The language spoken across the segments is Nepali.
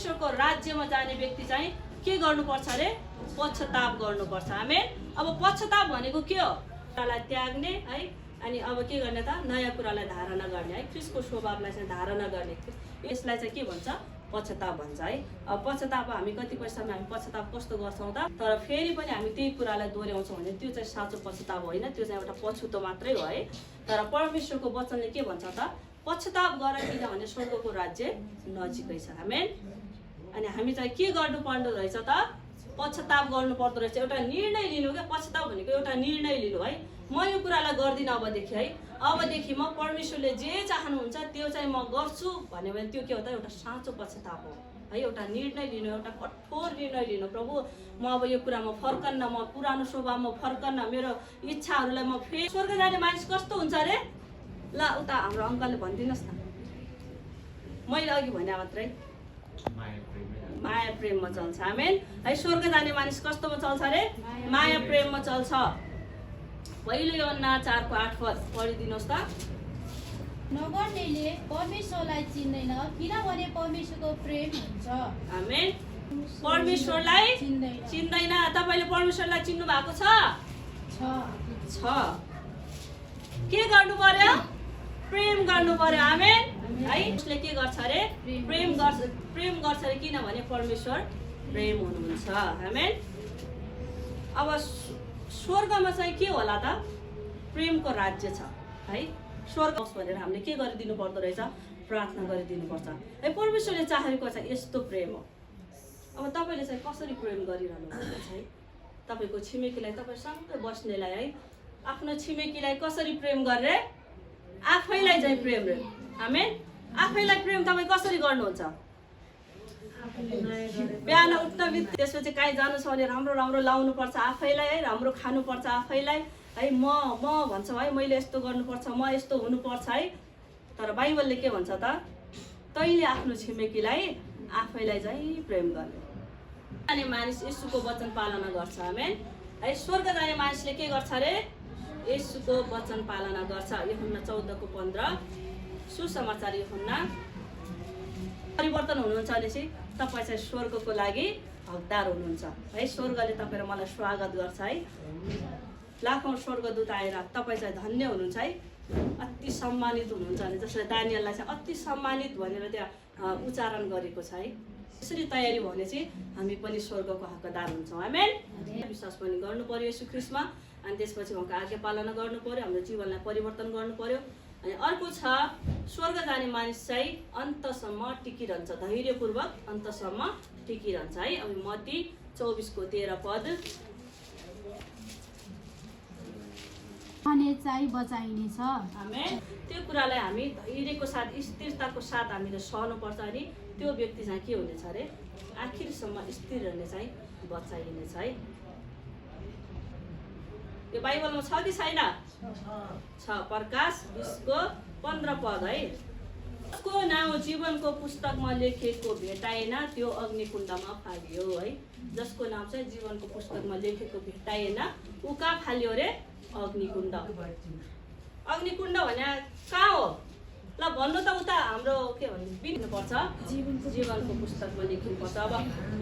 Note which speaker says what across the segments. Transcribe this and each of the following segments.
Speaker 1: परमेश्वरको राज्यमा जाने व्यक्ति चाहिँ के गर्नुपर्छ अरे? पश्चाताप गर्नुपर्छ। आमेन। अब पश्चाताप भनेको के हो? कुरालाई त्याग्ने है, अनि अब के गर्ने त? नयाँ कुरालाई धारणा गर्ने है, ख्रीष्टको स्वभावलाई चाहिँ धारणा गर्ने। यसलाई चाहिँ के भन्छ? पश्चाताप भन्छ है। अब पश्चाताप हामी कतिपय समय हामी पश्चाताप कस्तो गर्छौँ त? तर फेरि पनि हामी त्यही कुरालाई दोहोऱ्याउँछौँ भने त्यो चाहिँ साँचो पश्चाताप होइन, त्यो चाहिँ एउटा पछुतो मात्रै हो है। तर परमेश्वरको वचनले के भन्छ त? पश्चाताप गर किनभने स्वर्गको राज्य नजिकै छ। आमेन। अनि हामी चाहिँ के गर्नु पर्दो रहेछ त? पश्चाताप गर्नु पर्दो रहेछ। एउटा निर्णय लिनु क्या। पश्चाताप भनेको एउटा निर्णय लिनु है। म यो कुरालाई गर्दिनँ अबदेखि है, अबदेखि म परमेश्वरले जे चाहनुहुन्छ त्यो चाहिँ म गर्छु भन्यो भने त्यो के हो त? एउटा साँचो पश्चाताप हो है। एउटा निर्णय लिनु, एउटा कठोर निर्णय लिनु। प्रभु म अब यो कुरामा फर्कन्न, म पुरानो स्वभावमा फर्कन्न, मेरो इच्छाहरूलाई म फेरि। स्वर्ग जाने मानिस कस्तो हुन्छ अरे? ल उता हाम्रो अङ्कलले भनिदिनुहोस् न। मैले अघि भने मात्रै माया प्रेममा चल्छ। आमेन है। स्वर्ग जाने मानिस कस्तोमा चल्छ अरे? माया प्रेममा चल्छ। पहिलो योहन्ना 4:8 पढिदिनुहोस् त।
Speaker 2: नगर्नेले परमेश्वरलाई चिन्दैन किनभने परमेश्वरको प्रेम हुन्छ।
Speaker 1: आमेन। परमेश्वरलाई चिन्दैन। तपाईले परमेश्वरलाई चिन्नु भएको छ? के गर्नु पर्यो? प्रेम गर्नु पर्यो। आमेन है। उसले के गर्छ अरे? प्रेम गर्छ अरे किनभने परमेश्वर प्रेम हुनुहुन्छ। आमेन। अब स्वर्गमा चाहिँ के होला त? प्रेमको राज्य छ है। स्वर्ग भनेर हामीले के गरिदिनु पर्दो रहेछ? प्रार्थना गरिदिनु पर्छ है। परमेश्वरले चाहेको चाहिँ यस्तो प्रेम हो। अब तपाईँले चाहिँ कसरी प्रेम गरिरहनु भएको छ है? तपाईँको छिमेकीलाई, तपाईँ सँगै बस्नेलाई है, आफ्नो छिमेकीलाई कसरी प्रेम गरेर? आफैलाई चाहिँ प्रेम रे। आमेन। आफैलाई प्रेम तपाईँ कसरी गर्नुहुन्छ? बिहान उठ्न बित्तिकै त्यसपछि कहीँ जानु छ भने राम्रो राम्रो लाउनु पर्छ आफैलाई है, राम्रो खानुपर्छ आफैलाई है। म भन्छ है, मैले यस्तो गर्नुपर्छ, म यस्तो हुनुपर्छ है। तर बाइबलले के भन्छ त? तैँले आफ्नो छिमेकीलाई आफैलाई चाहिँ प्रेम गर्ने। जाने मानिस येशूको वचन पालना गर्छ। आमेन है। स्वर्ग जाने मानिसले के गर्छ अरे? येशूको वचन पालना गर्छ। यूहन्ना 14:15 सुसमाचार यूहन्ना। परिवर्तन हुनुहुन्छ भने चाहिँ तपाईँ चाहिँ स्वर्गको लागि हकदार हुनुहुन्छ है। स्वर्गले तपाईँ र मलाई स्वागत गर्छ है। लाखौँ स्वर्गदूत आएर तपाईँ चाहिँ धन्य हुनुहुन्छ है, अति सम्मानित हुनुहुन्छ भने जसले दानियललाई चाहिँ अति सम्मानित भनेर त्यहाँ उच्चारण गरेको छ है। यसरी तयारी भने चाहिँ हामी पनि स्वर्गको हकदार हुन्छौँ। आमेन। विश्वास पनि गर्नु पर्यो येशू ख्रीष्टमा, अनि त्यसपछि उहाँको आज्ञा पालना गर्नु पर्यो, हाम्रो जीवनलाई परिवर्तन गर्नु पर्यो। अनि अर्को छ, स्वर्ग जाने मानिस चाहिँ अन्तसम्म टिकिरहन्छ, धैर्यपूर्वक अन्तसम्म टिकिरहन्छ है। अब मत्ती 24:13
Speaker 2: चाहिँ बचाइनेछ।
Speaker 1: आमेन। त्यो कुरालाई हामी धैर्यको साथ, स्थिरताको साथ हामीले सहनुपर्छ अनि त्यो व्यक्ति चाहिँ के हुनेछ अरे? आखिरसम्म स्थिर रहने चाहिँ बचाइनेछ है। यो बाइबलमा छ कि छैन? छ। प्रकाश 20:15 है। जसको नाउँ जीवनको पुस्तकमा लेखेको भेटाएन त्यो अग्निकुण्डमा फालियो है। जसको नाम चाहिँ जीवनको पुस्तकमा लेखेको भेटाएन ऊ कहाँ फाल्यो रे? अग्निकुण्ड। अग्निकुण्ड भने कहाँ हो? ल भन्नु त। उता हाम्रो के भन्नु बिन्नुपर्छ? जीवनको पुस्तकमा लेख्नुपर्छ। अब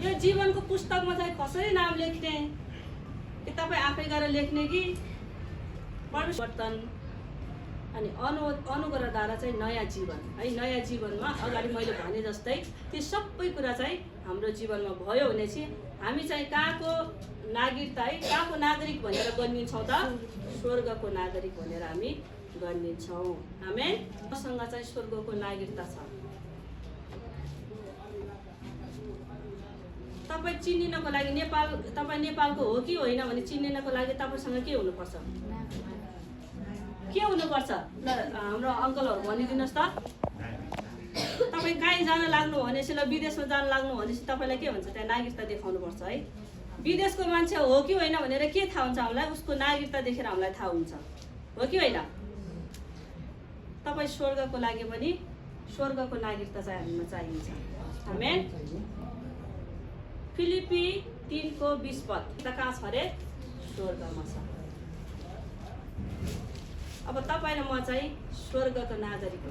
Speaker 1: यो जीवनको पुस्तकमा चाहिँ कसरी नाम लेख्ने? कि तपाईँ आफै गएर लेख्ने कि परिवर्तन अनि अनुग्रहद्वारा चाहिँ नयाँ जीवन है। नयाँ जीवनमा अगाडि मैले भने जस्तै ती सबै कुरा चाहिँ हाम्रो जीवनमा भयो भने चाहिँ हामी चाहिँ कहाँको नागरिकता है, कहाँको नागरिक भनेर गनिन्छौँ त? स्वर्गको नागरिक भनेर हामी गनिन्छौँ। आमेन। मसँग चाहिँ स्वर्गको नागरिकता छ। तपाईँ चिनिनको लागि तपाईँ नेपालको हो कि होइन भने चिनिनको लागि तपाईँसँग के हुनुपर्छ? के हुनुपर्छ? ल हाम्रो अङ्कलहरू भनिदिनुहोस् त। तपाईँ कहीँ जान लाग्नु भनेपछि, ल विदेशमा जान लाग्नु भनेपछि तपाईँलाई के भन्छ? त्यहाँ नागरिकता देखाउनुपर्छ है। विदेशको मान्छे हो कि होइन भनेर के थाहा हुन्छ हामीलाई? उसको नागरिकता देखेर हामीलाई थाहा हुन्छ, हो कि होइन? तपाईँ स्वर्गको लागि पनि स्वर्गको नागरिकता चाहिँ हामीमा चाहिन्छ। आमेन। फिलिपी 3:20 कहाँ छ अरे? स्वर्गमा छ। अब तपाईँ र म चाहिँ स्वर्गको नागरिक हो।